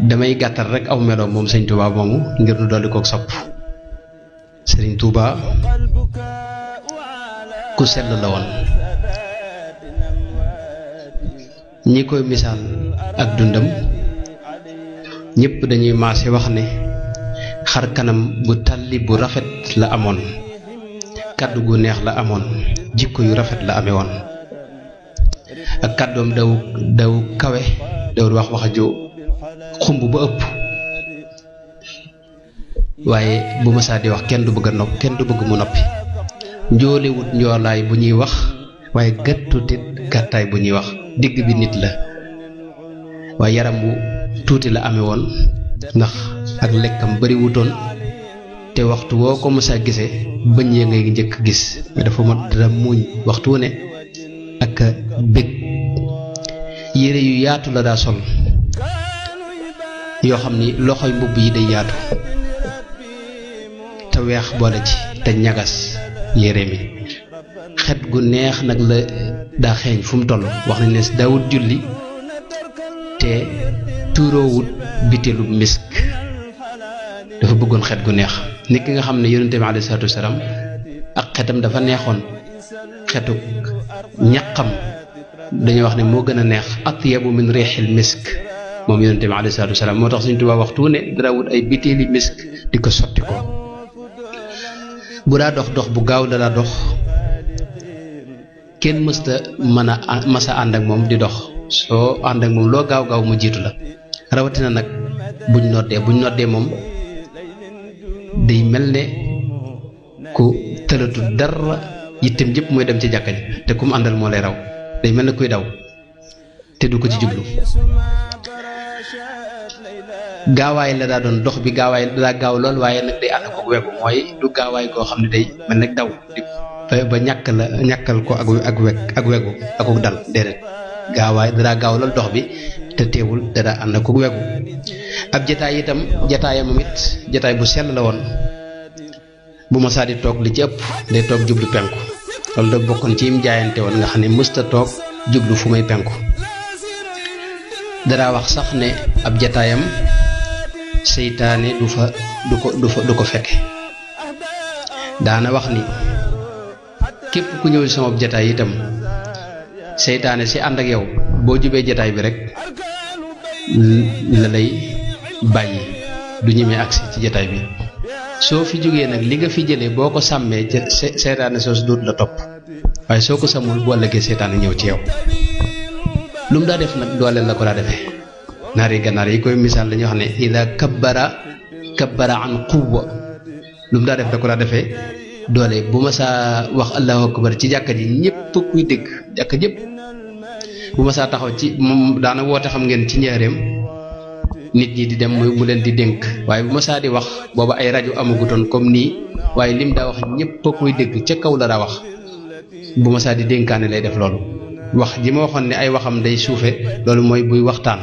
damay gàttal rek aw melo moom sëñ Touba moomu ngir nu dolli kook sopp sëriñ Touba ku sell la woon ñi koy misaal ak dundam ñépp dañuy maase wax ne xar kanam bu tàlli bu rafet la amoon kàddu gu neex la amoon jikko yu rafet la amee woon ak kàddoom daw kawe dawul wax ju xumb ba ëpp waaye bu ma saa di wax kenn du bëgg a nopp kenn du bëgg mu noppi njoolewut njoolaay bu ñuy wax waaye gàttutit gàttaay bu ñuy wax digg bi nit la waaye yaram wu tuuti la amee woon ndax ak lekkam bari wutoon te waxtu woo ko mësa gisee bëñ ya ngay njëkk gis mais dafa ma dara muuñ waxtu wu ne ak bég yére yu yaatu la daa sol yoo xam ni loxoy mbubb yi day yaatu te weex boole ci te ñagas yére mi xet gu neex nag la daa xeeñ fu mu toll wax nañ ne daawut julli te tuuroowut biteelu misk dafa bëggoon xet gu neex nit ki nga xam ne yonente bi alayhi salaatu wasalaam ak xetam dafa neexoon xetu ñaqam dañuy wax ne moo gën a neex atyabu min riixil misk moom yonente bi alayhi salaatu wasalaam moo tax Sëriñ Tuubaa waxtu ne dara wut ay biteeli misk di ko sotti ko bu daa dox bu gaaw la daa dox kenn mësta masa ànd ak moom di dox soo ànd ak moom loo gaaw gaaw mu jiitu la rawatina nag buñ noddee moom day mel ne ku tëlatu dara yittem jëpp mooy dem ci jàkka ji te kum àndal moo lay raw day mel ne kuy daw te du ko ci jublu gaawaay la daa doon dox bi gaawaay daa gaaw lool waaye nag day ànd ko wegu mooy du gaawaay koo xam ne day mel ne daw ba ñàkkal ko ak wegu akuk dal déedéet gaawaay daa gaaw lool dox bi te teewul daa ànd ko wegu ab jataay itam jataayam moom it jataay bu sell la woon bu ma saa di toog li ci ëpp day toog jublu penku loolu da bokkoon ci im jaayante woon nga xam ne mësta toog jublu fu may penku dara wax sax ne ab jataayam seytaane du ko fekke daana wax ni képp ku ñëw sama jataay itam seytaane si ànd ak yow boo jubee jataay bi rek la lay bàyyi du ñemee agsi ci jataay bi soo fi jógee nag li nga fi jëlee boo ko sàmmee ca seytaane soos duut la topp waaye soo ko sàmmul bu ëllëgee seytaane ñëw ci yow lu mu daa def nag dooleel la ko daa defee naari gànnaar yi koy misaal dañuy wax ne ida kabbara an quwwa lu mu daa def da ko daa defee doole bu ma saa wax allahu akbar ci jàkka ji ñëpp kuy dégg jàkka jëpp bu ma saa taxaw ci moom daana woote xam ngeen ci njaareem nit ñi di dem mu leen di dénk waaye bu ma saa di wax booba ay rajo amagutoon comme nii waaye lim daa wax ñëpp kuy dégg ca kaw la daa wax bu ma saa di dénkaane lay def loolu wax ji ma waxoon ne ay waxam day suufe loolu mooy buy waxtaan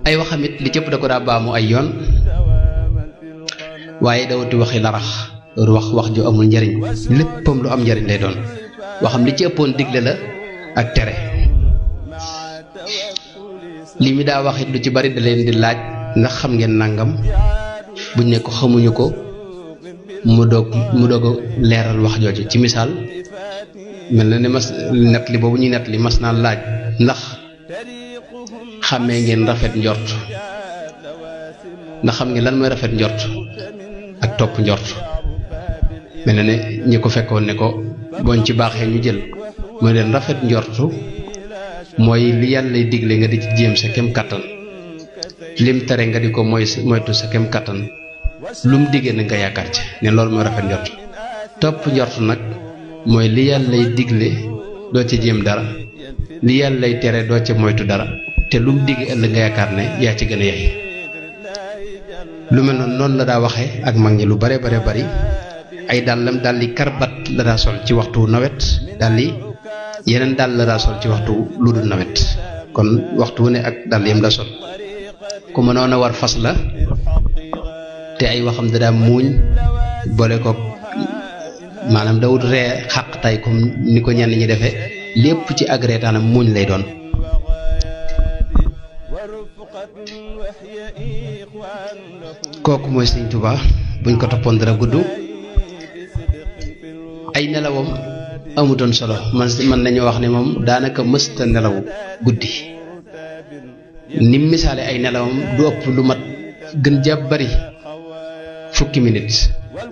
ay waxam it li cëpp da ko daa baamu ay yoon waaye dawati waxi larax loolu wax ju amul njariñ léppam lu am njariñ lay doon waxam li ci ëppoon digle la ak tere li mi daa wax it lu ci bari da leen di laaj ndax xam ngeen nangam buñ ne ko xamuñu ko mu doog leeral wax jooju ci misaal mel na ne mas nett li boobu ñuy nett li mas naa laaj ndax xàmmee ngeen rafet njort ndax xam ngeen lan mooy rafet njort ak topp njort mel na ne ñi ko fekkoon ne ko boñ ci baaxee ñu jël mooy leen rafet njortu mooy li yàlla digle nga di ci jéem sa kem kattan lim tere nga di ko moytu sa kem kattan lu mu diggee na nga yaakaar ci ne loolu mooy rafet njort topp njort nag mooy li yàlla digle doo ci jéem dara li yàlla tere doo ci moytu dara te lu mu diggee ëllëg nga yaakaar ne yaa ci gën a yey lu mel noonu la daa waxee ak mag ñi lu bare bari ay dàllam dalli karbat la daa sol ci waxtu nawet dalli yeneen dàll la daa sol ci waxtu lu dul nawet kon waxtu wu ne ak dàll yam la sol ku mënoon a war fas la te ay waxam da daa muuñ boole ko maanaam dawut ree xàq tay comme ni ko ñenn ñi defee lépp ci ak reetaanam muuñ lay doon kooku mooy Sëriñ Tuubaa buñ ko toppoon dara gudd. ay nelawam amutoon solo man nañu wax ne moom daanaka mësta nelaw guddi. nim misaale ay nelawam du ëpp lu mat gën jàpp bari fukki minutes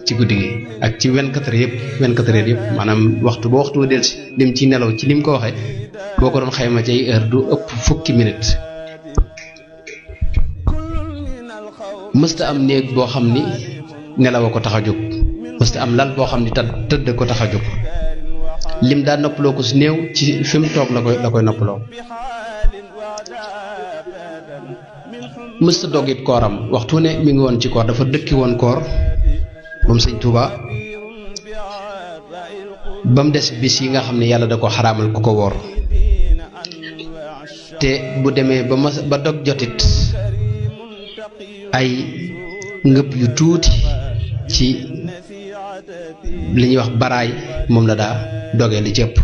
ci guddi gi ak ci 24 heures yëpp maanaam waxtu ba waxtu wa delsi lim ci nelaw ci lim ko waxee boo ko doon xayma ci ay heure du ëpp fukki minutes. mësta am néeg boo xam ni nelaw a ko tax a jóg, mësta am lal boo xam ni tëdd ko tax a jóg. lim daa noppaloo ko su néew ci fi mu toog la koy noppaloo. mësta dog it kooram waxtu ne mi ngi woon ci koor, dafa dëkki woon koor moom Sëñ Tuubaa ba mu des bis yi nga xam ne yàlla da ko xaraamal ku ko woor. te bu demee ba dog jotit ay ngëb yu tuuti ci li ñuy wax baraay moom la daa dogee li ci ëpp.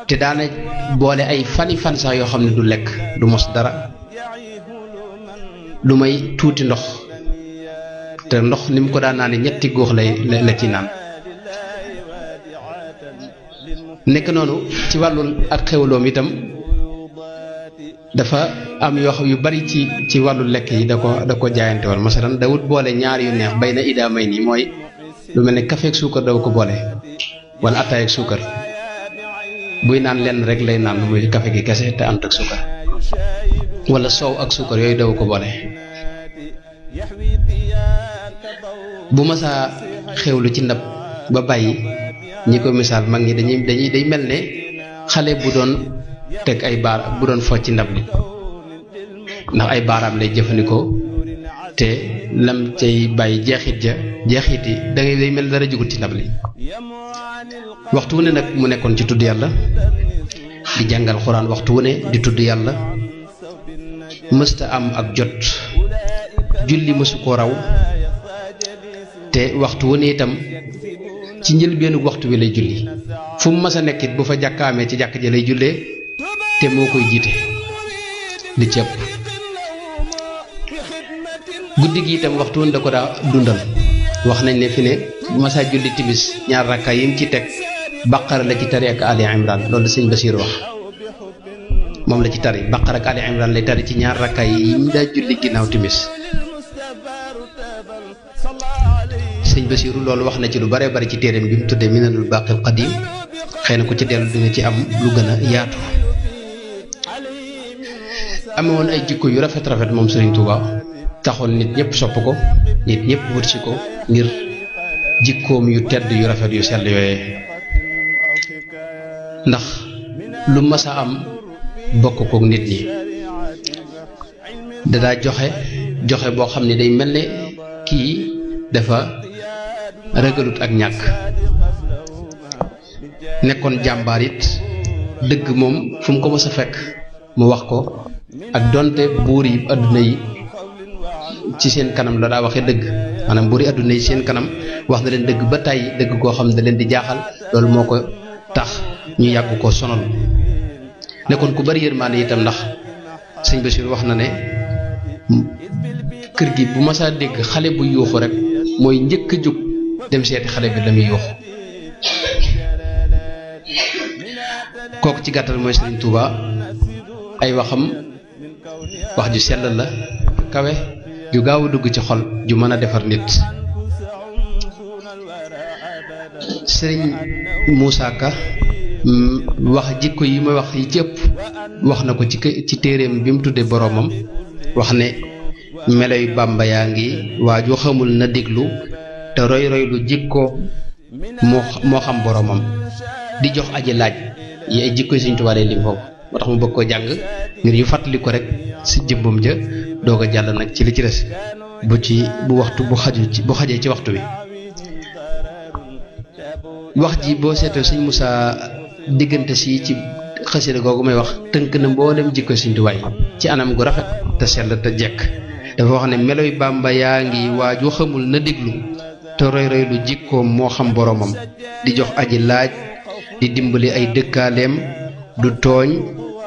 te daana boole ay fan sax yoo xam ne du lekk du mos dara lu may tuuti ndox, te ndox ni mu ko daan naane ñetti góox la ci naan. nekk noonu ci wàllu ak xewloom itam dafa am yu bari ci wàllu lekk yi da ko jaayante woon. masalan dawut boole ñaar yu neex bay na idaa may nii mooy lu mel ne café ak suukar daw ko boole wala ataay ak suukar. buy naan lenn rek lay naan muy café gi kese te ànd ak suukar, wala soow ak suukar yooyu daw ko boole. bu masaa xewlu ci ndab ba bàyyi ñi ko misaal mag ñi day mel ne xale bu doon teg ay bu doon fo ci ndab li, ndax ay baaraam lay jëfandikoo te lam cay bàyyi jeexit yi day mel dara jugut ci ndab li. waxtu wu ne nag mu nekkoon ci tudd yàlla di jàngal xuraan, waxtu wu ne di tudd yàlla. mësta am ak jot julli mësu ko raw, te waxtu wu ne itam ci njëlbeenu waxtu wi lay julli. fu mu mës a nekkit bu fa jàkkaamee ci jàkk ja lay jullee te moo koy jiite di ceeb. guddi gi itam waxtu wu ne da ko daa dundal. wax nañ ne fi ne bu masaa julli timis ñaar rakka yi mu ci teg Baqara la ci tari ak Ali Imran, loolu sëñ Basiir wax moom la ci tari. Baqara ak Ali Imran lay tari ci ñaar rakka yi mu daa julli ginnaaw timis. sëñ Basiiru loolu wax na ci lu bare bari ci téereem bi mu tuddee Minanul Baaqil Qadiim, xëy na ku ci dellu dina ci am lu gën a yaatu. amee woon ay jikko yu rafet moom Sëriñ Tuubaa, taxoon nit ñëpp sopp ko, nit ñëpp wut si ko ngir jikkoom yu tedd yu rafet yu sell yooyee. ndax lu mas a am bokk kook nit ñi. dadaa joxe boo xam ne day mel ne kii dafa ragalut ak ñàkk. nekkoon jàmbaar it, dëgg moom fu mu ko mës a fekk mu wax ko, ak donte buur yi adduna yi ci seen kanam la daa waxee dëgg, maanaam buur yi adduna yi seen kanam wax na leen dëgg ba tàyyi, dëgg koo xam ne da leen di jaaxal. loolu moo ko tax ñu yàgg ko sonal. nekkoon ku bari yërmaande itam, ndax sëñ Basiir wax na ne kër gi bu masaa dégg xale bu yuuxu rek mooy njëkk a jóg dem seeti xale bi la muy yuuxu. kooku ci gàttal mooy Sëriñ Tuubaa. ay waxam wax ju sell la, kawe, ju gaaw a dugg ci xol, ju mën a defar nit. Sëriñ Muusaa Ka wax jikko yi may wax yi ci ëpp wax na ko ci téereem bi mu tuddee boroomam. wax ne meloy Bàmba yaa ngi waaju xamul na déglu, te roy lu jikko moo xam boroomam. di jox aji laaj yi ay jikko yi Sëriñ Tuubaa lay lim foofu, moo tax mu bëgg ko jàng ngir ñu fàttali ko rek si jëmbam ja doog a jàll nag ci li ci des bu xajee ci waxtu wi. wax ji boo seetee Sëriñ Musaa diggante si ci xasida googu may wax tënk na mboolem jikko Sëriñ Tuubaa yi ci anam gu rafet te sell te jekk. dafa wax ne meloy Bàmba yaa ngi waaju xamul na déglu, te roy lu jikkoom moo xam boroomam. di jox aji laaj, di dimbali ay dëkkaaleem, du tooñ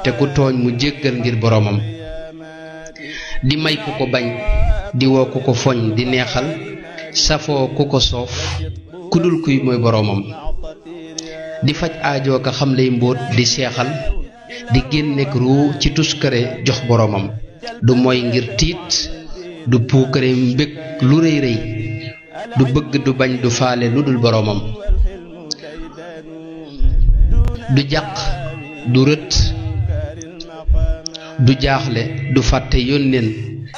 te ku tooñ mu jéggal ngir boroomam di may ku ko bañ di woo ku ko foñ di neexal safoo ku ko soof ku dul kuy mooy boroomam di faj aajoo ka xam lay mbóot di seexal di génneek ruu ci tuskare jox boroomam du mooy ngir tiit du puukare mbég lu rëy rëy du bëgg du bañ du faale lu dul boroomam du jàq du rët du jaaxle du fàtte yónneen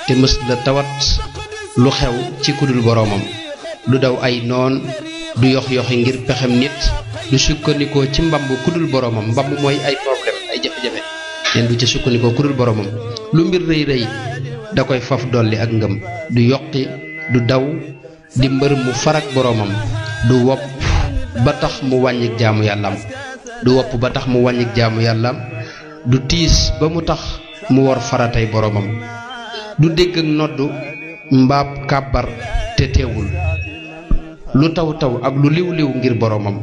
te mës la tawat lu xew ci kudul boroomam du daw ay noon du yox yoxi ngir pexem nit du sukkandikoo ci mbamb kudul boroomam mbamb mooy ay problème ay jafe-jafe leen du ca sukkandikoo kudul boroomam lu mbir rëy rëy da koy faf dolli ak ngëm du yokki du daw di mbër mu farak boroomam du wopp ba tax mu wàññik jaamu yàllaam du wopp ba tax mu wàññik jaamu yàllaam du tiis ba mu tax mu war faratay boroomam du dégg ak noddu mbaab kàbbar te teewul lu taw taw ak lu liw liw ngir boroomam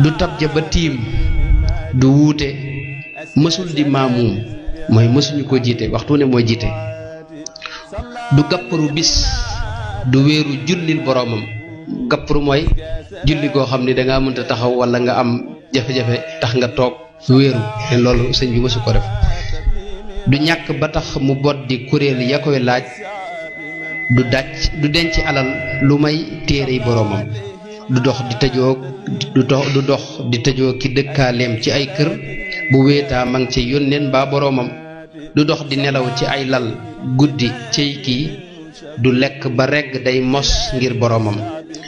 du tabja ba tiim du wuute mësul di maamuum mooy mësuñu ko jiite waxtu ne mooy jiite du gàpparu bis du wéeru jullil boroomam gàpparu mooy julli goo xam ni dangaa mënta taxaw walla nga am jafe-jafe tax nga toog wéeru te loolu sëñ bi mësu ko def du ñàkk ba tax mu bot di kuréel ya koy laaj du denc alal lu may téerey boroomam du dox di tëjoo ki dëkkaaleem ci ay kër bu wéetaa mang ci yónneen mbaa boroomam du dox di nelaw ci ay lal guddi cey kii du lekk ba regg day mos ngir boroomam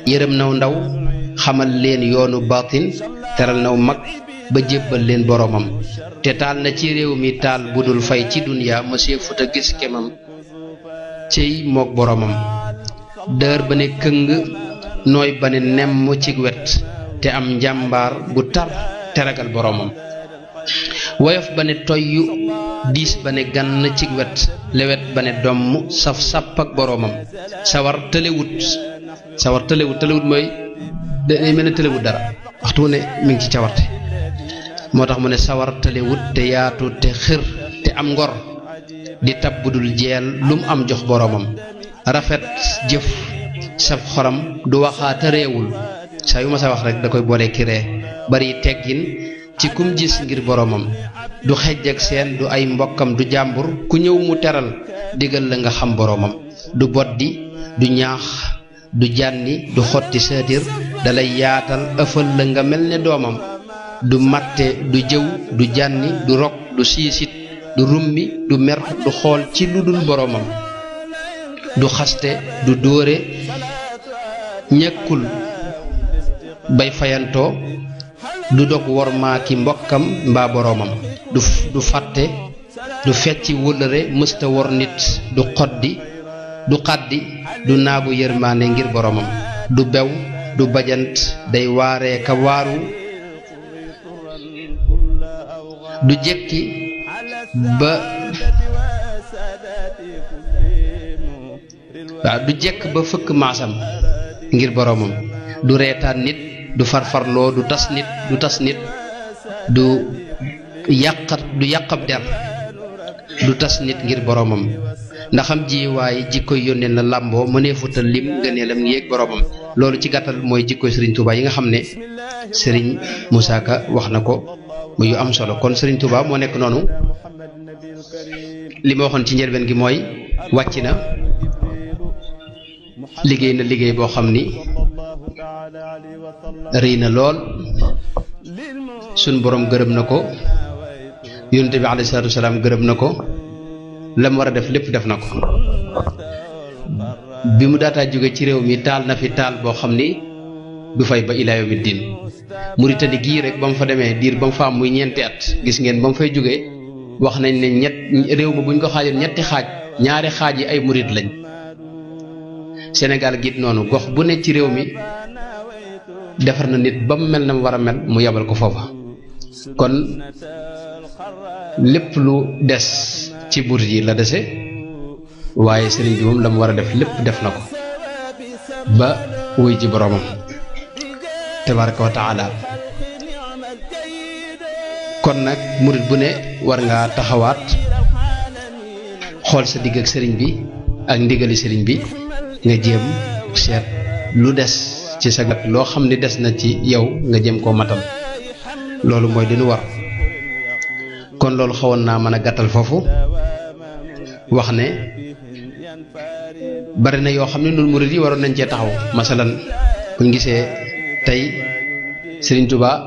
yërëm naw ndaw xamal leen yoonu baatin teral naw mag ba jébbal leen boroomam te taal na ci réew mi taal bu dul fay ci duniyaa mësee futa gis kemam cey mook boroomam dër ba ne këng nooy ba ne nemm ci wet te am njàmbaar bu tar te ragal boroomam woyof ba ne toyyu diis ba ne gann ci wet lewet ba ne domm saf sàpp ak boroomam sawar tëlewut mooy day mel ne tëlewut dara waxtu ne mi ngi ci cawarte moo tax mu ne sawar tëlewut te yaatu te xër te am ngor di tab budul jeel lum am jox boroomam rafet jëf saf xoram du waxaata réewul saa yu ma sa wax rek da koy boole ki ree bari teggin ci kum gis ngir boroomam du xejj ak seen du ay mbokkam du jàmbur ku ñëw mu teral digal la nga xam boroomam du boddi du ñaax du jànni du xotti saatir dalay yaatal ëfal la nga mel ne doomam du matte du jëw du jànni du rok du siisit du rummi du mer du xool ci lu dul boroomam du xaste du dóore ñekkul bay fayantoo du dog wormaa ki mbokkam mbaa boroomam du fàtte du fecci wëllëre mësta wor nit du xaddi du naagu yërmaane ngir boroomam du bew du bajant day waaree ka waaru du jekki ba du jekk ba fëkk maasam ngir boroomam du reetaan nit du farfarloo du tas nit du yàqab der du tas nit ngir boroomam ndaxam ji waaye jikkoy yónneen la làmboo mëneefuta lim ngëneelam yéeg boroomam loolu ci gàttal mooy jikkoy sëriñ Touba yi nga xam ne sëriñ Moussa Ka wax na ko mu yu am solo kon sëriñ Touba moo nekk noonu li ma waxoon ci njëlbeen gi mooy wàcc na liggéey na liggéey boo xam ni rëy na lool suñ boroom gërëm na ko yonent bi alayhi salaatu wasalaam gërëm na ko la mu war a def lépp def na ko bi mu daataa jóge ci réew mi taal na fi taal boo xam ni du fay ba ilaa yawmi diin Muritani gii rek ba mu fa demee diir ba mu fa am muy ñeenti at gis ngeen ba mu fay jóge wax nañ ne réew ma bu ñu ko xaajoon ñetti xaaj ñaari xaaj yi ay murit lañ Sénégal giit noonu gox bu ne ci réew mi defar na nit ba mu mel na mu war a mel mu yabal ko foofa kon lépp lu des ci murit yi la dese waaye sëriñ bi moom la mu war a def lépp def na ko ba wuy ji boroomam tabaraka wa taala kon nag murit bu ne war ngaa taxawaat xool sa digg ak sëriñ bi ak ndigali sëriñ bi nga jéem seet lu des ci sa gat loo xam ni des na ci yow nga jéem koo matal loolu mooy li nu war kon loolu xawoon naa mën a gàttal foofu wax ne bari na yoo xam ne ñun murit yi waroon nañ cee taxaw masalan buñ gisee tey Sëriñ Tuubaa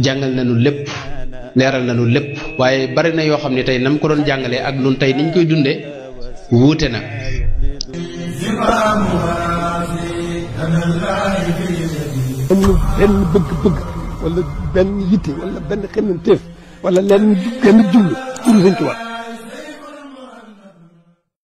jàngal nañu lépp leeral nañu lépp waaye bari na yoo xam ne tey nam ko doon jàngalee ak nun tey niñ koy dundee wuute na amul benn bëgg-bëgg wala benn yitte wala benn xemmanteef wala lenn benn jublu pour Sëriñ Tuubaa